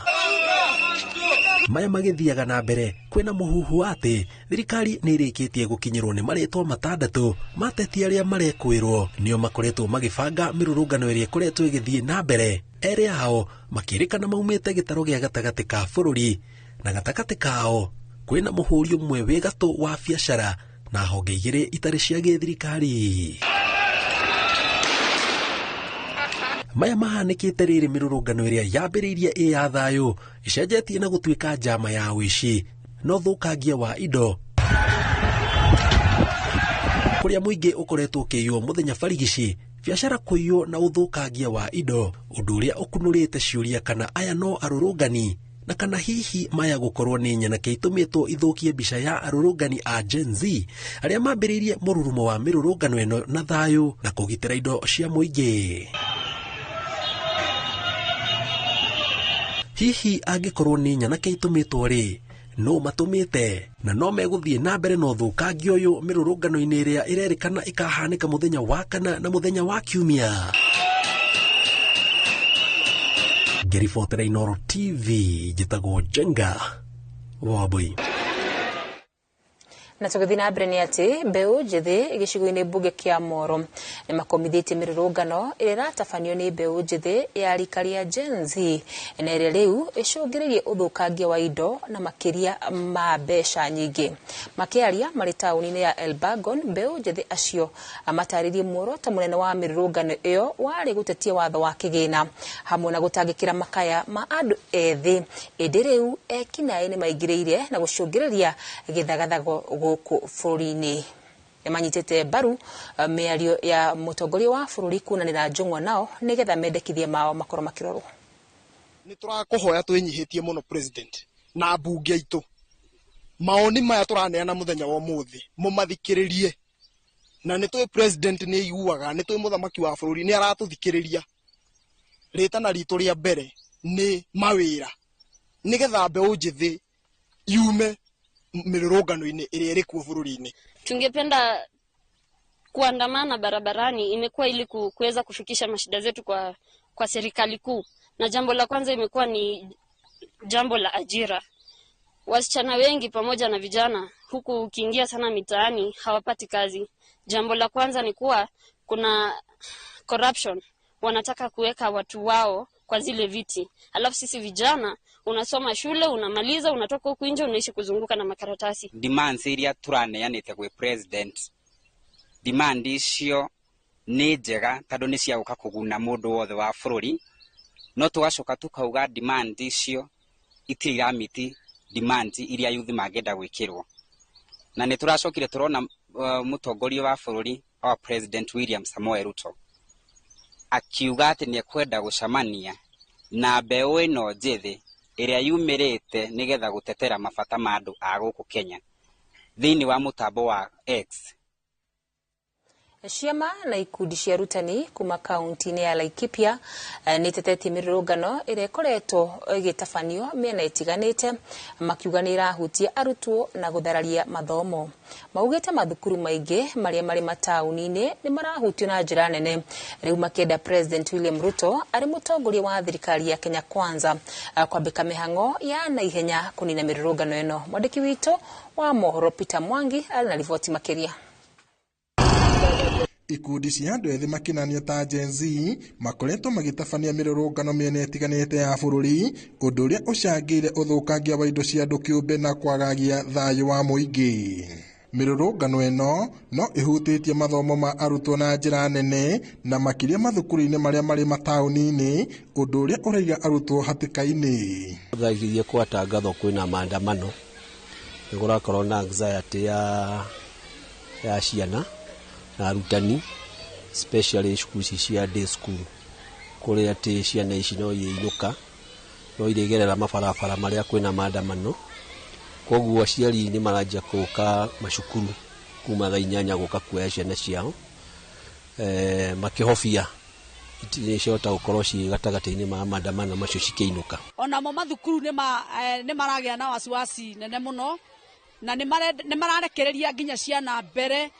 Maya magĩthiaga na mbere kwĩna mũhuhu atĩ thirikari nĩ ĩrĩkĩtie gũkinyĩrwo nĩ marĩtwa matandatũ ma ateti arĩa marekwĩrwo nĩo makoretwo magĩbanga mĩrũrũngano ĩrĩa ĩkoretwo ĩgĩthiĩ na mbere. Erĩ ao makĩrĩkana maumĩte gĩtarũ gĩa gatagatĩ ka bũrũri, na gatagatĩ kao kwĩna mũhũri ũmwe wĩ gatũ wa biacara na honge igĩrĩ itarĩ cia gĩthirikari. Maya mahanĩkĩte rĩrĩ mĩrũrũngano ĩrĩa yambĩrĩirie ĩ ya thayũ ĩcenjetie na gũtuĩka njama ya ũici na ũthũkangia wa indo, kũrĩa mũingĩ ũkoretwo ũkĩiywo mũthenya barigici, biacara kũiywo na ũthũkangia wa indo, ũndũ ũrĩa ũkunũrĩte ciũria kana aya no arũrũngani na kana hihi maya gũkorwo nĩ nyanake itũmĩtwo ithũkie mbica ya arũrũngani a Gen Z arĩa mambĩrĩirie mũrurumo wa mĩrũrũngano ĩno na thayũ na kũgitĩra indo cia mũingĩ. Hihi angĩkorwo nĩ nyanake itũmĩtwo rĩ, no matũmĩte na no megũthiĩ na mbere na ũthũkangia ũyũ mĩrũrũngano-inĩ ĩrĩa ĩrerĩkana ĩkahanĩka mũthenya wa kana na mũthenya wa kiumia. Ngĩribotera Inooro TV, njĩtagwo Njenga Wambui. Na tũgĩthiĩ na mbere nĩ atĩ mbeũ njĩthĩ gĩcigo-inĩ mbunge kĩa Moro nĩ makomithĩtie mĩrũrũngano ĩrĩa ĩratabanio nĩ mbeũ njĩthĩ ya rika rĩa Gen Z na ĩrĩa rĩu ĩcũngĩrĩirie ũthũkangia wa indo na makĩria ma mbeca nyingĩ. Makĩaria marĩ taũni-inĩ ya Elbagon, mbeũ njĩthĩ acio matarĩrie muoroto mũnene wa mĩrũrũngano ĩyo warĩ gũtetia watho wa kĩgĩna hamwe na gũtangĩkĩra makaya ma andũ ethĩ, ĩndĩ rĩu ekinaĩ nĩ maingĩrĩire na gũcũngĩrĩria gĩthagathago gũkũ bũrũri-inĩ. Nĩmanyitĩte mbaru mĩario ya mũtongoria wa bũrũri kunanĩra njũng'wa nao nĩgetha mendekithia mao makorwo makĩrorwo. Nĩ tũrakũhoya twĩnyihĩtie mũno president na mbunge aitũ, maoni maya tũraneana mũthenya wa ũmũthĩ mũmathikĩrĩrie, na nĩ tũĩ president nĩ aiguaga, nĩ tũĩ mũthamaki wa bũrũri nĩ aratũthikĩrĩria. Rĩtana ritũ rĩa mbere nĩ mawĩra nĩgetha mbeũ njĩthĩ yume mĩrũrũngano-inĩ ĩrĩa ĩrĩ kuo bũrũri-inĩ. Tungependa kuandamana barabarani imekuwa ili kuweza kufikisha mashida zetu kwa serikali kuu, na jambo la kwanza imekuwa ni jambo la ajira. Wasichana wengi pamoja na vijana huku ukiingia sana mitaani hawapati kazi. Jambo la kwanza ni kuwa kuna corruption, wanataka kuweka watu wao kwa zile viti. Alafu sisi vijana unasoma shule, unamaliza, unatoka huku nje, unaishi kuzunguka na makaratasi. Demands iria turaneanite gwi president, demand icio ni njega tondu ni cia guka kuguna mundu wothe wa bururi, no tugacoka tukauga demand icio itirĩ iramiti demand iria yuthi mangĩenda gwĩkĩrwo. Na nĩ tũracokire tũrona mũtongoria wa bũrũri, our President William Samoei Ruto, akiuga atĩ nĩ ekwenda gũcemania na mbeũ ĩno njĩthĩ ĩrĩa yumĩrĩte nĩgetha gũtetera mabata ma andũ a gũkũ Kenya thĩinĩ wa mũtambo wa X. Ciama na ikundi cia arutani kuma kaunti-inĩ ya Laikipia nĩ itetetie mĩrũrũngano ĩrĩa ĩkoretwo ĩgĩtabanio mĩena ĩtiganĩte, makiuga nĩ ĩrahutia arutwo na gũthararia mathomo. Maugĩte mathukuru maingĩ marĩa marĩ mataũni-inĩ nĩ marahutio na njĩra nene, rĩu makĩenda President William Ruto arĩ mũtongoria wa thirikari ya Kenya Kwanza kwambĩka mĩhang'o ya naihenya kũnina mĩrũrũngano ĩno. Mwandĩki witũ wa mohoro Peter Mwangi arĩ na riboti makĩria. Ikundi cia andũ ethĩ makinanio ta Gen Z makoretwo magĩtabania mĩrũrũngano mĩena ĩtiganĩte ya bũrũri, ũndũ ũrĩa ũcangĩire ũthũkangia wa indo cia andũ kĩũmbe na kwagagia thayũ wa mũingĩ. Mĩrũrũngano ĩno no ĩhutĩtie mathomo ma arutwo na njĩra nene na makĩria mathukuru-inĩ marĩa marĩ mataũni-inĩ, ũndũ ũrĩa ũraiga arutwo hatĩka-inĩ. Thaa iria kwatangathwo kwĩna maandamano nĩ kũrakorwo na anxiety ya ciana na arutani, especially cukuru ici cia day school, kũrĩa atĩ ciana ici no irĩinũka, no irĩgerera mabarabara marĩa kwĩna maandamano. Koguo aciari nĩ maranjia kũka macukuru kuma thaa 8 gũka kuoya ciana ciao, makĩhobia itirĩcota gũkorwo ciĩ gatagatĩ-inĩ ma maandamano macio cikĩinũka. Onamo mathukuru nĩ maragĩa na wasiwasi nene mũno, na nĩ mararekereria nginya ciana mbere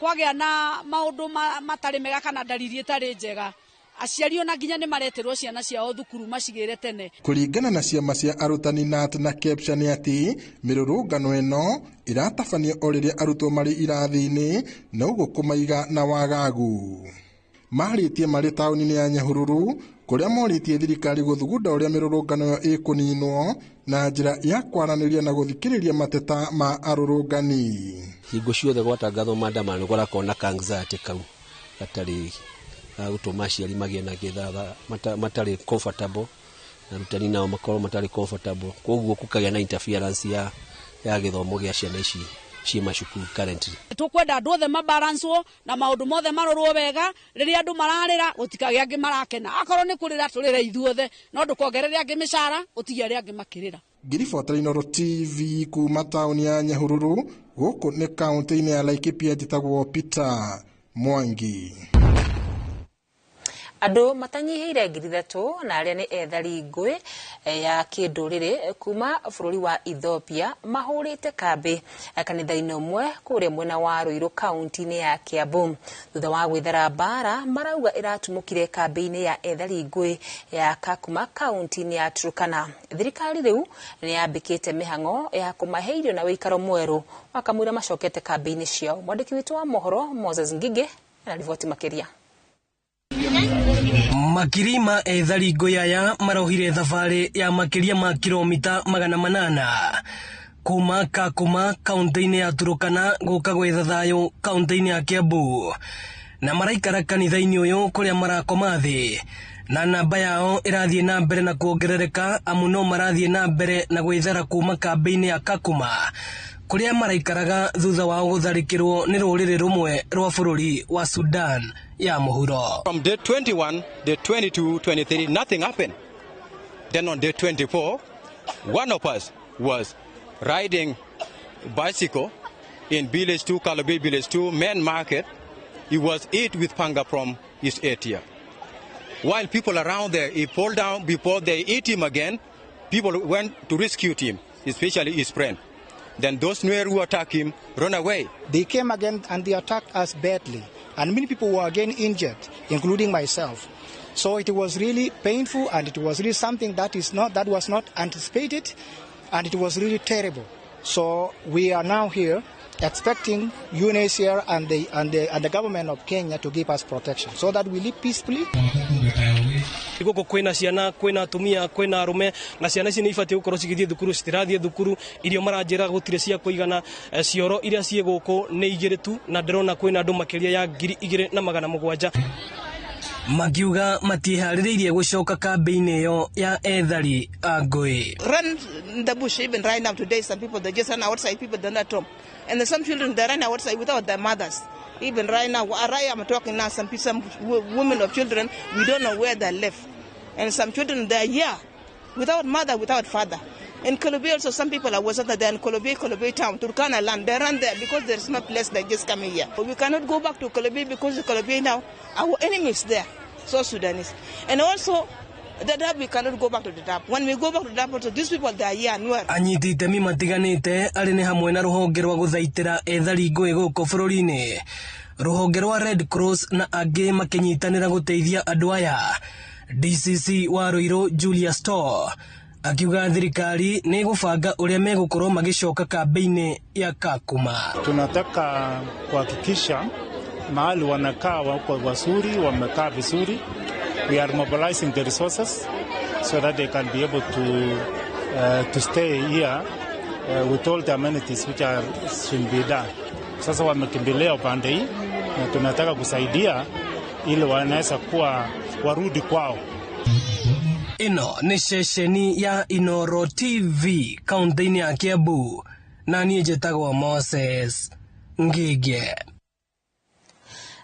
kwagĩa na maũndũ matarĩ mega kana ndariri ĩtarĩ njega. Aciari ona nginya nĩ mareterwo ciana ciao thukuru macigĩre tene. Kũringana na ciama cia arutani NAT na KEPSHA nĩ atĩ mĩrũrũngano ĩno ĩratabanio o rĩrĩa arutwo marĩ irathi-inĩ na ũguo kũmaiga na wagagu. Marĩtie marĩ taũni-inĩ ya Nyahururu kũrĩa morĩtie thirikari gũthugunda ũrĩa mĩrũrũngano ĩyo ĩkũninwo na njĩra ya kwaranĩria na gũthikĩrĩria mateta ma arũrũngani. Hingo ciothe gwatangathwo maandamano kũrakorwo na ka-anxiety kau gatarĩ gũtũma aciari magĩe na gĩthatha matarĩ comfortable, na arutani nao makorwo matarĩ comfortable, koguo kũkagĩa na interference ya gĩthomo gĩa ciana ici ciĩ macukuru currently. Tukwenda andũ othe mabalancwo na maũndũ mothe marorwo wega, rĩrĩa andũ mararĩra gũtikagĩa angĩ marakena, akorwo nĩ kũrĩra tũrĩre ithuothe, no ndũkongerere angĩ mĩcara ũtige arĩa angĩ makĩrĩra. Ngiribotera Inooro TV kuma taũni ya Nyahururu gũkũ nĩ kaũntĩ-inĩ ya Laikipia, njĩtagwo Peter Mwangi. Andũ matanyihĩire 3,000 na arĩa nĩ ethari ngũĩ ya kĩndũrĩrĩ kuma bũrũri wa Ethiopia mahũrĩte kambĩ kanitha-inĩ ũmwe kũrĩa mwena wa Ruiru kaunti-inĩ ya Kiambu thutha wa gwĩthara mbara marauga ĩratumũkire kambĩ-inĩ ya ethari ngũĩ ya Kakuma kaunti-inĩ ya Turkana. Thirikari rĩu nĩ yambĩkĩte mĩhang'o ya kũmahe irio na wĩikaro mwerũ wakamũira macokete kambĩ-inĩ ciao. Mwandĩki witũ wa mohoro Moses Ngige na riboti makĩria. Makiri ma ethari ngũĩ aya marohire thabarĩ ya makĩria ma kilomita 800 kuma Kakuma kaunti-inĩ ya Turkana gũka gwetha thayũ kaunti-inĩ ya Kiambu na maraikara kanitha-inĩ ũyũ kũrĩa marakoma thĩ na namba yao ĩrathiĩ na mbere na kuongerereka amu no marathiĩ na mbere na gwĩthara kuma kambĩ-inĩ ya Kakuma kũrĩa maraikaraga thutha wao gũtharĩkĩrwo nĩ rũrĩrĩ rũmwe rwa bũrũri wa Sudan ya mũhuro. From day 21, day 22, 23, nothing happened. Then on day 24, one of us was riding bicycle in village 2, Kalabi village 2, main market. He was hit with panga from his area. While people around there, he pulled down before they hit him again. People went to rescue him, especially his friend. Then those Nuer who attacked him run away. They came again and they attacked us badly. And many people were again injured, including myself. So it was really painful, and it was really something that was not anticipated, and it was really terrible. So we are now here expecting UNHCR and the government of Kenya to give us protection so that we live peacefully. Gũkũ kwĩna ciana, kwĩna atumia, kwĩna arũme, na ciana ici nĩ ibatiĩ gũkorwo cigĩthiĩ thukuru, citirathiĩ thukuru, irio maranjĩra gũtirĩ cia kũigana, cioro iria ciĩ gũkũ nĩ 2 tu, na ndĩrona kwĩna andũ makĩria ya 2,700. Makiuga matiharĩrĩirie gũcoka kambĩ-inĩ ĩyo ya ethari a ngũĩ. Run in the bush even right now today, some people they just run outside, people they're not home. And some children they run outside without their mothers. Even right now, right I'm talking now, some women of children, we don't know where they left. And some children, they're here, without mother, without father. In Kolobey also, some people are was there in Kolobey town, Turkana land, they run there because there's no place, they just come here. But we cannot go back to Kolobey because Kolobey now, our enemies there, so Sudanese. And also, Dadaab, we cannot go back to Dadaab. When we go back to Dadaab, also, these people, they are here and where. Anyiti itemi matiganĩte arĩ nĩ hamwe na rũhonge rwa gũthaitĩra ethari ngũĩ gũkũ bũrũri-inĩ, rũhonge rwa Red Cross na angĩ makĩnyitanĩra gũteithia andũ aya. DCC wa Ruiru Julius Tor akiuga thirikari nĩ ĩgũbanga ũrĩa megũkorwo magĩcoka kambĩ-inĩ ya Kakuma. Tunataka kuhakikisha mahali wanakaa wako wazuri, wamekaa vizuri. We are mobilizing the resources so that they can be able to stay here with all the amenities which are should be done. Sasa wamekimbilia upande hii na tunataka kusaidia ili wanaweza kuwa warudi kwao. Ino ni ceceni ya Inoro TV kaunti-inĩ ya Kiambu, na niĩ njĩtagwo Moses Ngige.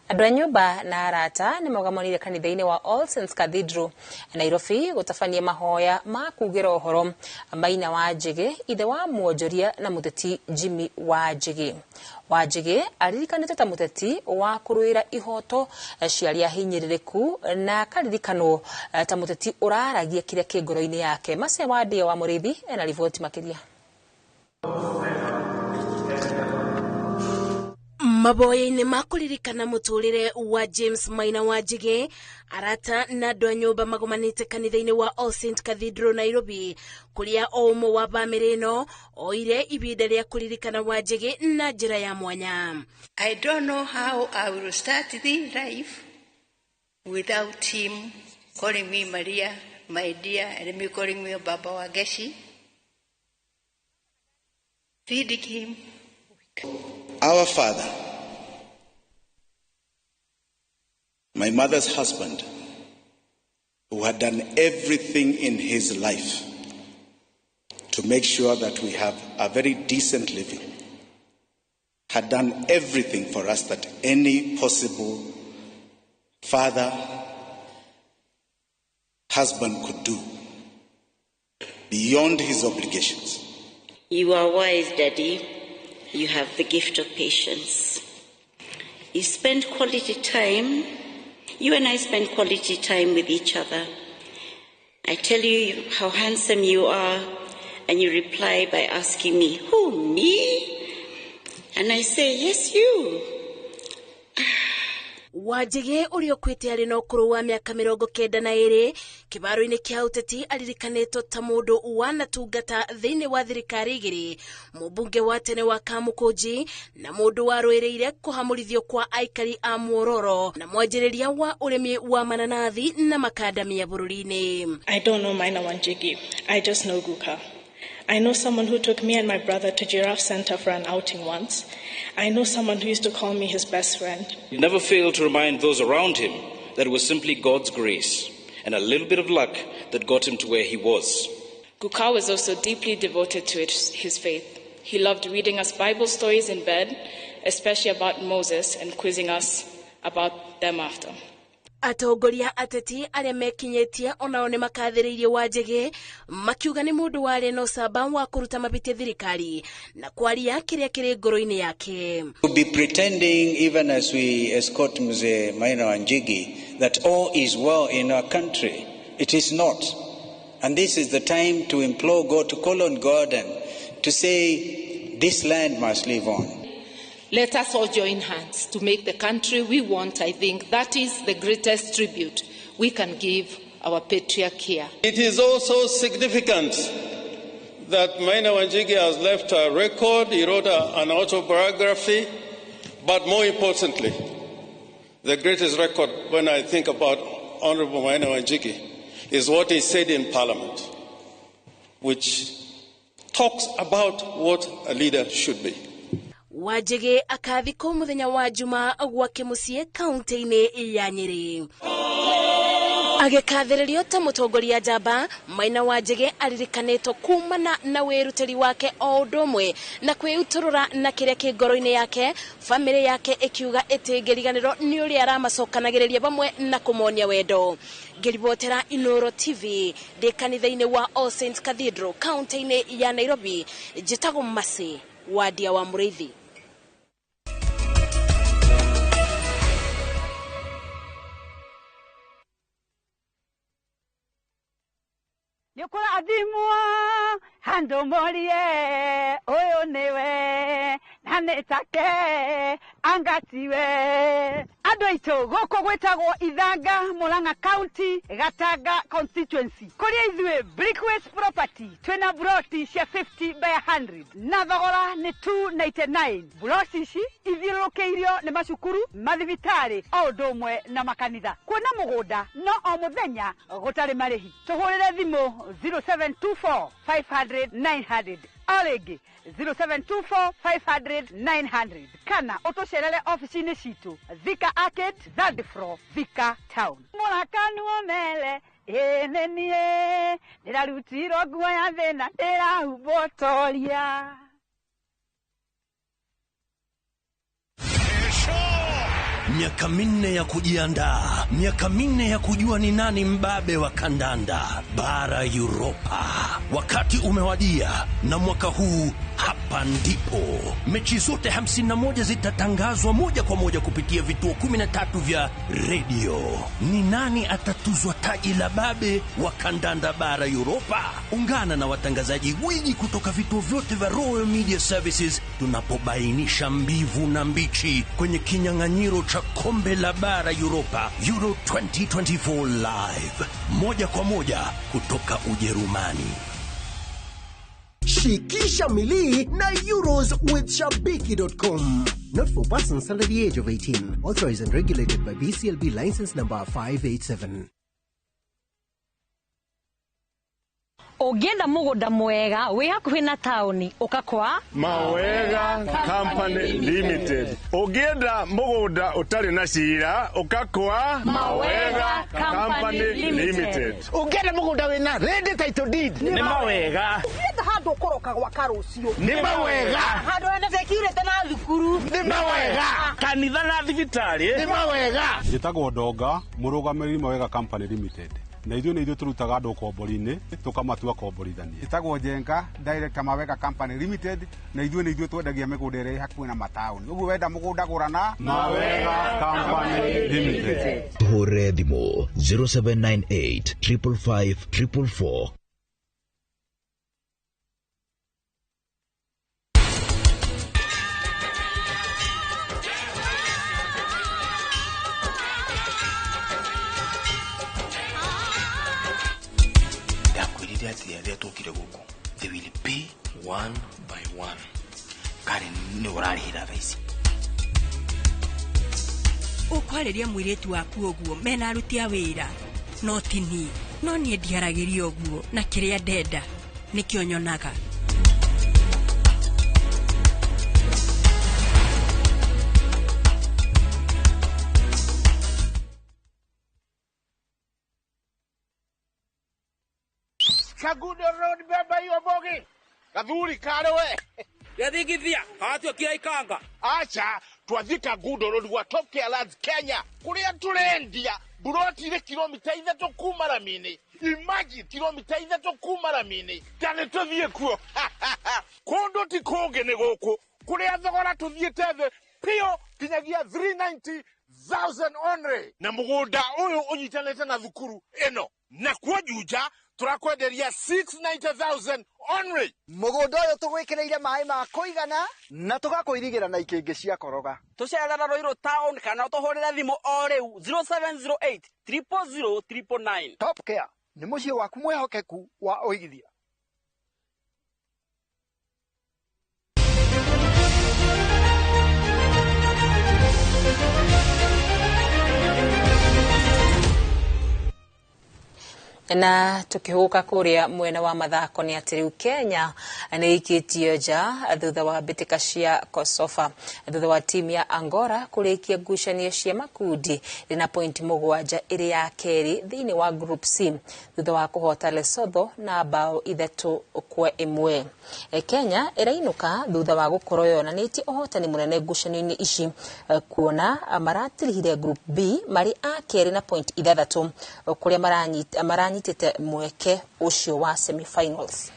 Andũ a nyũmba na arata nĩ mogamanire kanitha-inĩ wa All Saints Cathedral Nairobi gũtabania mahoya ma kugĩra ũhoro Maina wa Njĩgĩ, ithe wa mwonjoria na mũteti Jimmy wa Njĩgĩ. Wa Njĩgĩ aririkanĩtwo ta mũteti wa kũrũĩra ihoto cia arĩa ahinyĩrĩrĩku na akaririkanwo ta mũteti ũraragia kĩrĩa kĩ ngoro-inĩ yake. Macia wa Ndia wa Mũrĩithi ena riboti makĩria. Maboya-inĩ ma kũririkana mũtũrĩre wa James Maina wa Njĩgĩ, arata na andũ a nyũmba magomanĩte kanitha-inĩ wa All Saints Cathedral Nairobi, kũrĩa o ũmwe wa bamĩrĩ ĩno oire ibinda rĩa kũririkana wa Njĩgĩ na njĩra ya mwanya. I don't know how I will start this life without him calling me Maria, my dear, and me calling me Baba Wangechi. Feeding him. Our father, my mother's husband, who had done everything in his life to make sure that we have a very decent living, had done everything for us that any possible father, husband could do, beyond his obligations. You are wise, Daddy. You have the gift of patience. You spend quality time You and I spend quality time with each other. I tell you how handsome you are, and you reply by asking me, "Who, me?" And I say, "Yes, you." Wanjigi ũrĩa ũkuĩte arĩ na ũkũrũ wa mĩaka 92 kĩbaro-inĩ kĩa ũteti aririkanĩtwo ta mũndũ wanatungata thĩinĩ wa thirikari igĩrĩ, mũmbunge wa tene wa Kamũkũnji na mũndũ warũĩrĩire kũhamũrithio kwa aikari a Mwororo na mwanjĩrĩria wa ũrĩmi wa mananathi na makandamia bũrũri-inĩ. I don't know Maina Wanjigi. I just know Guka. I know someone who took me and my brother to Giraffe Center for an outing once. I know someone who used to call me his best friend. He never failed to remind those around him that it was simply God's grace and a little bit of luck that got him to where he was. Guka was also deeply devoted to his faith. He loved reading us Bible stories in bed, especially about Moses, and quizzing us about them after. Atongoria ateti arĩa mekinyĩtie onao nĩ makathĩrĩirie Wanjigi makiuga nĩ mũndũ warĩ na ũcamba wa kũruta mabĩtia thirikari na kwaria kĩrĩa kĩrĩ ngoro-inĩ yake. To be pretending, even as we escort Mzee Maina Wanjigi, that all is well in our country. It is not. And this is the time to implore God, to call on God and to say, this land must live on. Let us all join hands to make the country we want. I think that is the greatest tribute we can give our patriarch here. It is also significant that Maina Wanjigi has left a record. He wrote an autobiography, but more importantly, the greatest record when I think about Honorable Maina Wanjigi is what he said in Parliament, which talks about what a leader should be. Wanjigi akathikwo muthenya wa Juma gwake muciĩ kaunti-inĩ ya Nyĩrĩ. Agĩkathĩrĩrio ta mũtongoria njamba, Maina Wanjigi aririkanĩtwo kumana na wĩrutĩri wake o ũndũ ũmwe na kwĩutũrũra na kĩrĩa kĩ ngoro-inĩ yake, bamĩrĩ yake ĩkiuga ĩtingĩriganĩrwo nĩ ũrĩa aramacokanagĩrĩria vamwe na kũmonia wendo. Ngĩribotera Inoro TV ndĩ kanitha-inĩ wa All Saints Cathedral kaunti-inĩ ya Nairobi, njĩtagwo Mercy Wadia wa Mũrĩithi. Nĩũkũrathimwo handũ morie ũyũ nĩwe na nĩ take angatiwe. Andũ aitũ gũkũ gwĩtagwo Ithanga, Murang'a County, Gatanga constituency, kũrĩa ithuĩ Brickways Property twĩna buroti cia 50 by 100 na thogora nĩ 299. Buroti ici ithiũrũrũkĩirio nĩ macukuru, mathibitarĩ o ũndũ ũmwe na makanitha. Kuona mũgũnda no o mũthenya gũtarĩ marĩhi. Tũhũrĩre thimũ 0724 500 900 o rĩngĩ 0724 500 900 kana ũtũcerere ofici-inĩ citũ Thika Arcade, third floor, Thika Town. Mũrakanuo mele ĩĩ nĩ niĩ ndĩrarutirwo nguo ya thĩna ndĩrahumbwo toria. Miaka 4 ya kujiandaa, miaka 4 ya kujua ni nani mbabe wa kandanda bara Europa. Wakati umewadia, na mwaka huu hapa ndipo mechi zote 51 zitatangazwa moja kwa moja kupitia vituo 13 vya redio. Ni nani atatuzwa taji la babe wa kandanda bara Europa? Ungana na watangazaji gwiji kutoka vituo vyote vya Royal Media Services tunapobainisha mbivu na mbichi kwenye kinyang'anyiro cha kombe la bara Europa Euro 2024 live, moja kwa moja kutoka Ujerumani. Shikisha milii na Euros with Shabiki.com. Not for persons under the age of 18. Authorized and regulated by BCLB license number 587. Ũngĩenda mũgũnda mwega wĩ hakuhĩ na taũni ũka kwa Mawega Company Limited. Ũngĩenda mũgũnda ũtarĩ na cira ũka kwa Mawega Company Limited. Ũngĩenda mũgũnda wĩna ready title deed nĩ Mawega. Ũngĩenda handũ ũkũroka gwaka rũciũ nĩ Mawega. Handũ hena security na thukuru nĩ Mawega. Kanitha na thibitarĩ nĩ Mawega. Njĩtagwo Ndonga, mũrũgamĩrĩri Mawega Company Limited. Na ithuĩ nĩ ithuĩ tũrutaga andũ ũkombori-inĩ tũkamatua komborithania. Ĩtagwo Njenga, Director Mawega Company Limited, na ithuĩ nĩ ithuĩ twendagia mĩgũnda ĩrĩa ĩ hakuhĩ na mataũni. Ũguo wenda mũgũnda gũra na Mawega Company Limited. Tũhũrĩre thimũ 0798 555 444. Ndakwĩrire atĩ arĩa tũkire gũkũ, they will pay one by one. Karen nĩ ũrarĩhĩra thaa ici. Ũkwarĩria mũirĩtu waku ũguo mena aruti a wĩra no ti niĩ, no niĩ ndiaragĩria ũguo na kĩrĩa ndenda nĩkĩo nyonaga. Kagundo Road, beba hiyo bogi. Gathuri kare we. Gĩthingithia gatuĩkire ikanga. Acha twathi Kangundo Road gwa Top Care Lands Kenya kuria turendia buroti ire kilomita 3 kuma rami-inĩ. Imagine kilomita 3 kuma rami-inĩ. Ta nĩ tũthiĩ kuo. Kũndũ ti kũngĩ nĩ gũkũ kũrĩa thogora tũthiĩte thĩ piũ kinyagia 390,000 only. Na mũgũnda ũyũ ũnyitanĩte na thukuru ĩno na kuo Juja turakwenderia 690,000 only. Mũgũnda ũyũ tũgwĩkĩrĩire maĩ ma kũigana na tũgakũirigĩra na ikĩngĩ cia koroga. Tũcerera Ruiru town kana ũtũhũrĩre thimũ o rĩu 0708 000 999. Top Care nĩ mũciĩ waku mwĩhokeku wa ũigithia. Na tukihuka kuria mwena wa mathako ni ati riu Kenya ni ikitio nja thutha wa mbitika cia Kosofa thutha wa timu ya Angola kurikia ngucanio cia makundi rina point 7 iri ya keri thiini wa Group C thutha wa kuhota Lesotho na bao 3-1. Kenya irainuka thutha wa gukorwo yonanitie uhotani munene ngucanio-ini ici kuona maratirihire Group B mari a keri na point 6 kuria maranyitite mweke ucio wa semi-finals.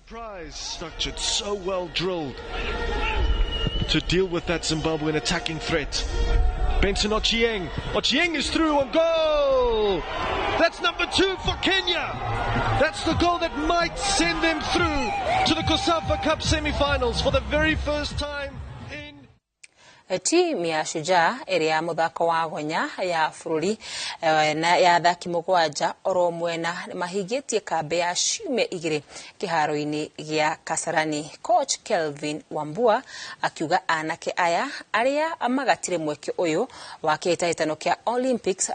Prize structured, so well drilled to deal with that Zimbabwean attacking threat. Benson Ochieng. Ochieng is through on goal. That's number 2 for Kenya. That's the goal that might send them through to the COSAFA Cup semi-finals for the very first time. Timu ya Shujaa ĩrĩa ya mũthako wa gonya ya bũrũri na ya athaki 7 oro mwena mahingĩtie kambĩ ya ciumia 2 kĩharo-inĩ gĩa Kasarani. Coach Kelvin Wambua akiuga anake aya arĩa magatire mweke ũyũ wa kĩhĩtahĩtano kĩa Olympics.